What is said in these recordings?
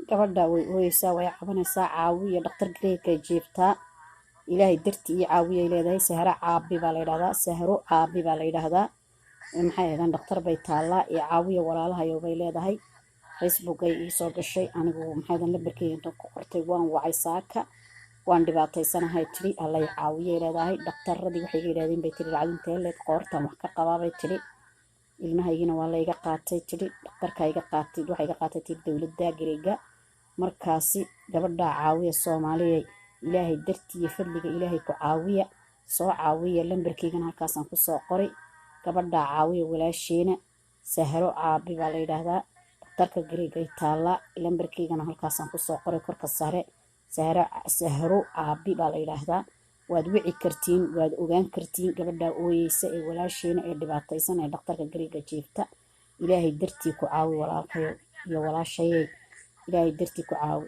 Gabadha way ooyeysaa, way cabanaysaa. Caawiya, dhaktar Greekay jiiftaa. Ilaahay dartii ii caawiyay leedahay. Sahro Caabi baa la yidhahdaa, Sahro Caabi baa la yidhaahdaa. Maxay ahaydaan, dhakhtar bay taallaa. Ii caawiya walaalahayo bay leedahay. Facebook ay ii soo gashay. Anigu maxay ahaydaan, lambarkeyga intaan ku qortay waan wacay saaka. Waan dhibaataysanahay tiri, allay caawiyay leedahay. Dhakhtaradii waxay iga yidhahdeen bay tiri, lacag intee leeg qoortan wax ka qabaa bay tiri. Ilmahaygina waa la iga qaatay tiri, dhakhtarkaa iga qaatay, waxaa iga qaatay tiri dowladda Gareega. Markaasi gabadhaa caawiya Soomaaliyay, Ilaahay dartii iyo fadliga Ilaahay ku caawiya, soo caawiya. Lambarkeygana halkaasaan kusoo qoray. Gabadhaa caawiya walaasheena, Sahro Caabi baa la yidhaahdaa, dhakhtarka Gareegay taallaa. Lambarkeygana halkaasaan kusoo qoray korka sare. Sahro, Sahro Caabi baa la yidhaahdaa. Waad wici kartiin, waad ogaan kartiin gabadhaa ooyeysa ee walaasheena ee dhibaataysan ee dhakhtarka Gareega jiifta. Ilaahay dartii ku caawi walaalkayo iyo walaashayey, Ilaahay dartii ku caawi.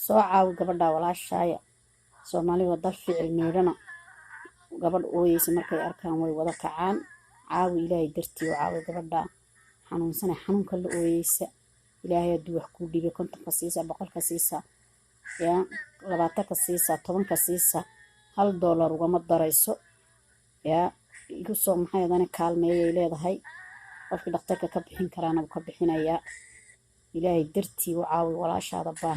Soo caawi gabadhaa walaashaaya. Soomaali waa dal ficil miidhana, gabadh ooyeysa markay arkaan way wada kacaan. Caawi, Ilaahay dartii oo caawi gabadhaa xanuunsana, xanuunka la ooyeysa. Ilaahay hadduu wax kuu dhibay, 50-ka siisa, 100-ka siisa, yaa 20-ka siisa, 10-ka siisa, $1 ugama darayso. Yaa igu soo maxay adana kaalmeeyay leedahay. Qofkii dhakhtarka ka bixin karaana wuu ka bixinayaa. Ilaahay dartii u caawi walaashaada baahan.